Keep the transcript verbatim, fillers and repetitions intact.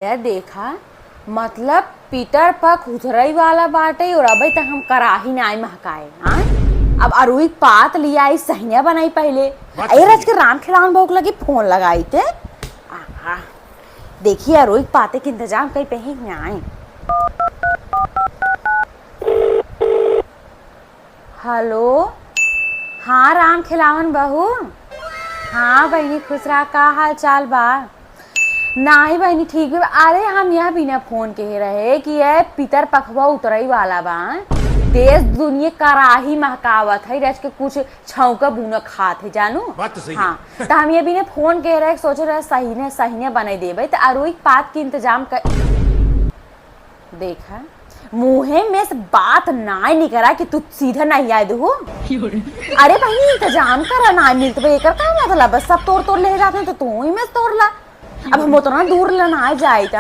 ए देखा, मतलब पितर पख उतरइ वाला बाटइ अउर अबइ तक हम कराही नाहीं महकाए, हाँ? अब अरुई क पात लियाई, सहिया बनाई पहिले। बात ए सही रच है। के राम खेलावन बहू क लगे फोन लगाइत। आहा, देखी अरुई क पाते क इंतजाम कइ पइहीं कि नाहीं। हेलो, हाँ राम खेलावन बहू। हाँ बहिनी खुश रहा, का हाल चाल बा? नाहीं बहिनी ठीक बा। अरे हम यह बिना फोन कहे रहे कि ये पितर पखवा उतरइ वाला बा, देश दुनिया कराही महकावत हइ, रच के कुछ छौंका बुना खात हइ जानू। बात तो सही है। हाँ, त हम ये बिना फोन कहे रहे, सोचे रहे सहिने सहिने बनाइ देबइ, त अरुई क पात क इंतजाम कर। देखा, मुँहे में से बात नाहीं निकरा कि तू सीधा नाहीं आए देहू। अरे बहिनी, इंतजाम करा, नाहीं मिलत बा, एकर का मतलब बा? सब तोर तोर ले जात हैं, त तू ही में से तोर ला। अब हम ओतना दूर ले नाहीं जाइत।